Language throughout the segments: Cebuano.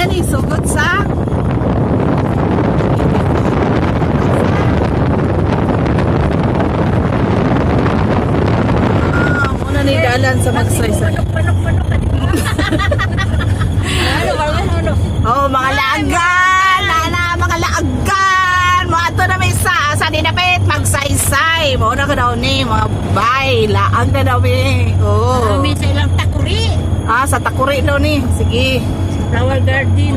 Muna ni sugod sa Ah, muna ni dalan sa Magsaysay. Manok, manok, manok. Ano, ano, ano? Oh, mga laagan! Nana, mga laagan! Mga ato na may sa dinapit, Magsaysay. Muna ka daw ni, mga bay, laag na daw mi. Oh. Kami sa ilang takuri. Ah, sa Takuri daw ni. Sige. Flower garden.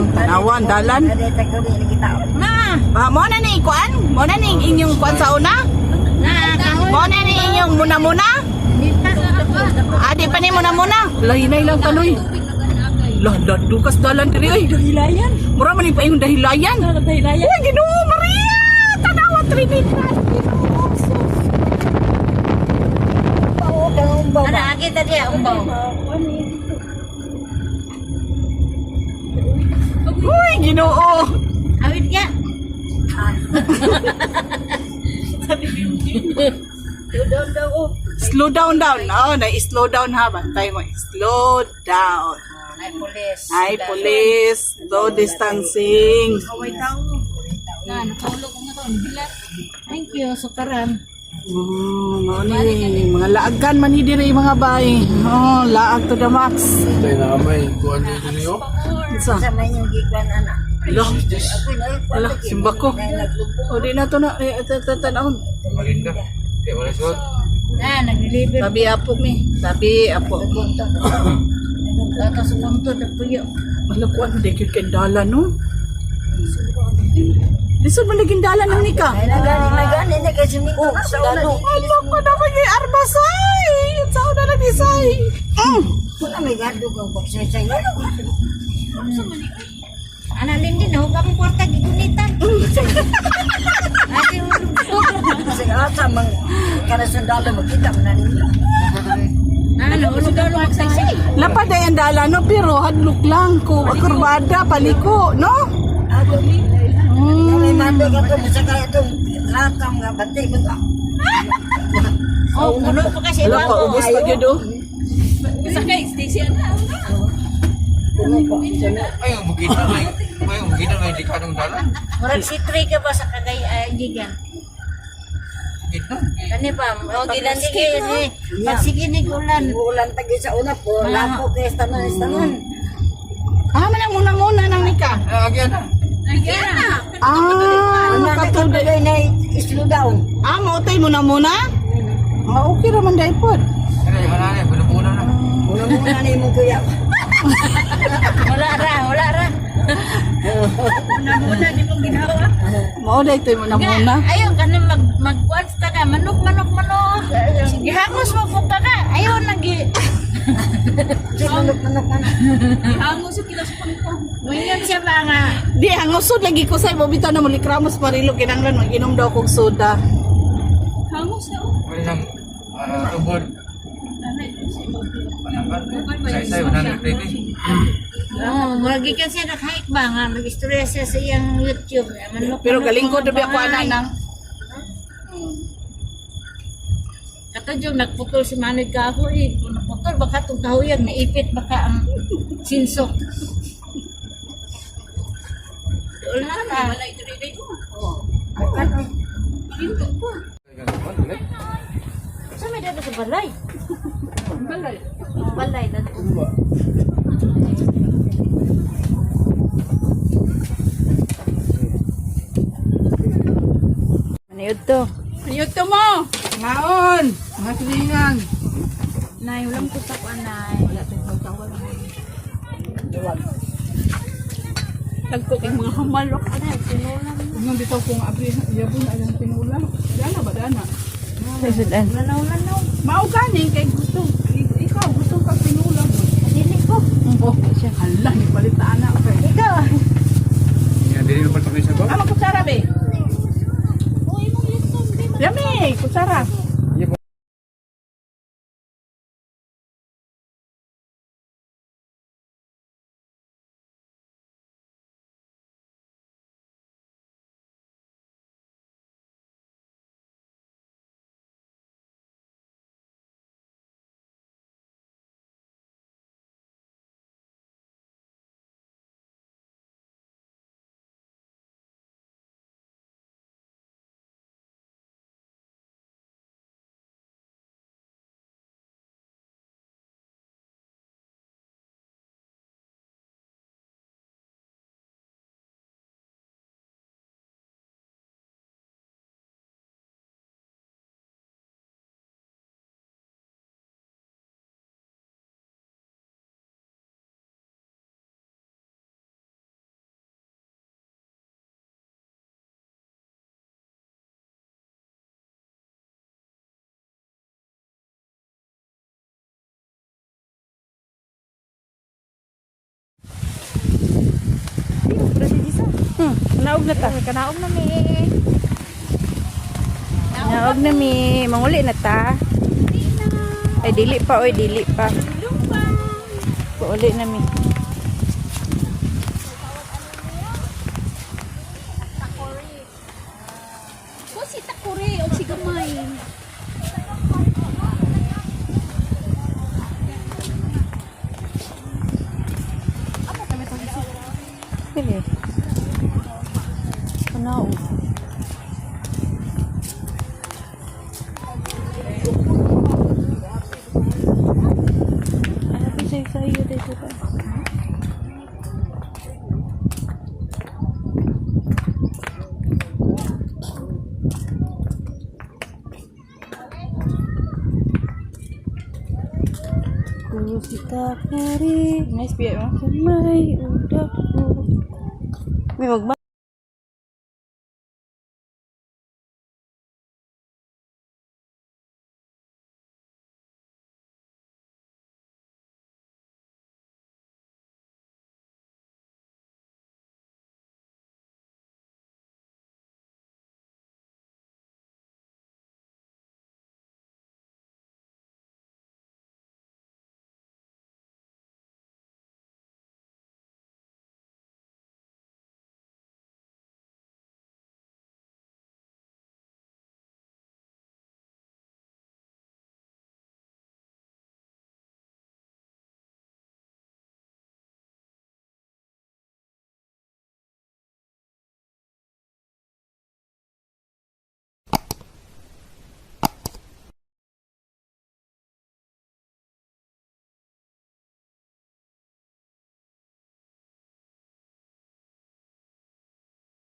Tanawan, dalan. Na, Ah, mo na ni kuan? Mo na ni inyong kuan sa una? na, kahoy. Mo na ni inyong muna-muna? Ah, di pa ni muna-muna. Lahinay lang tanoy. Lah, lah, dukas dalan diri oy. Dahilayan. Mura man ni pa yung dahilayan. Dahilayan. Uy, Ginoo Maria! Tanawa Trinidad. Ginoo. Sus. Ano, agi tadi ah, umbaw. Uy, Ginoo. Awit ka. Slow down down. Oh, na slow down ha. Bantay mo. Slow down. Ay, pulis. Ay, police. Slow distancing. Na, nakahulog ko nga to. Bilat. Thank you, sukaran. Oh, mao ni mga laagan man ni diri mga bay. Oh, laag to the max. Tayo na kamay, kuhan dito niyo. Sa Ala, ala, simba ko. O di na to na, eh, tanahon. Malinda. Eh, wala suot. Na, nag-deliver. Tabi apo mi, tabi apo. Ato sa punto, nagpuyo. Ala ko ano di gyud kay dala no. Lisod man naging dala nang nika. Ala ko na kay arbasay. Sa una lang isay. Ana lindi na huwag akong kwarta gigunitan. Ate hulog. Ano, hulog daw magsaysay. Lapad ay ang dala no pero hadlok lang ko kurbada paliko no. Oh, puno pa kasi Ala pa ibabaw. ubos pa gyud oh. Ay, ang bukid na may, ay, ang bukid na may di ka nung dalan. Murag si Trey ka ba sa kagay gigan? Bukid na. Kani ba? Oh, sige ni. Pag sige ni ulan. Ulan tagi sa una po, lapo kay tanan tanan. Ah, manang muna-muna nang nika. Naagyan na. Ah, Nakatuloy nakatuloy. na slow down. Ah, mautay muna muna. Ah, okay raman dai pod. Ano, yung ano, buno-buno na. Una muna ni imong kuya. Wala ra, wala ra. Muna-muna di mong ginawa. Mao dai toy muna muna. Ayaw ka na mag magkuan sa ka manok manok manok. Gihangos mo po ka ka. Ayaw nagi. Manok manok manok. Wingon siya ba nga? Di ang usod lagi ko sa imo bitaw na muli kramos parilo kinanglan mag-inom daw kog soda. Wala nang, tubod. Say-say, 100 rating. Oh, murag gikan siya nag-hike ba nga nag-istorya siya sa iyang YouTube. Manok, Pero manok, galing ko mga dobi ako bangay. ana nang. Katong nagputol si Manoy Kahoy. Kung naputol, baka itong kahoyag, naipit baka ang sinsok. Wala na. Wala ito rin. Sa may dapat sa balay? Balay. Balay. Dato. Maniud to. Maniud to mo. Ngaon! Mga silingan! Nay, ulam ko sa kuan, nay. Tagko kay mga hamalok. Nay, tinulang. Ang bitaw kong abri yabon alang tinula. Dana ba dana? Lanaw, lanaw. Mao gani kay gusto ikaw gusto kag tinula. Dili ko. Oh, hala ni palita ana kay. Ikaw. Yan, dili mo pagpapisa ko? Ama kutsara be. Yummy, kutsara. Kanaog na ta. Kanaog na mi. Kanaog na mi. Manguli na ta. Ay, dili pa, oy, dili pa. Pauli na mi. Ko si Takuri o si Gamay. Dili. Kanaog. Ano pa sa'yo dito pa? Kusita kari. Nice biya mo. Kamay, udak ko. May magma.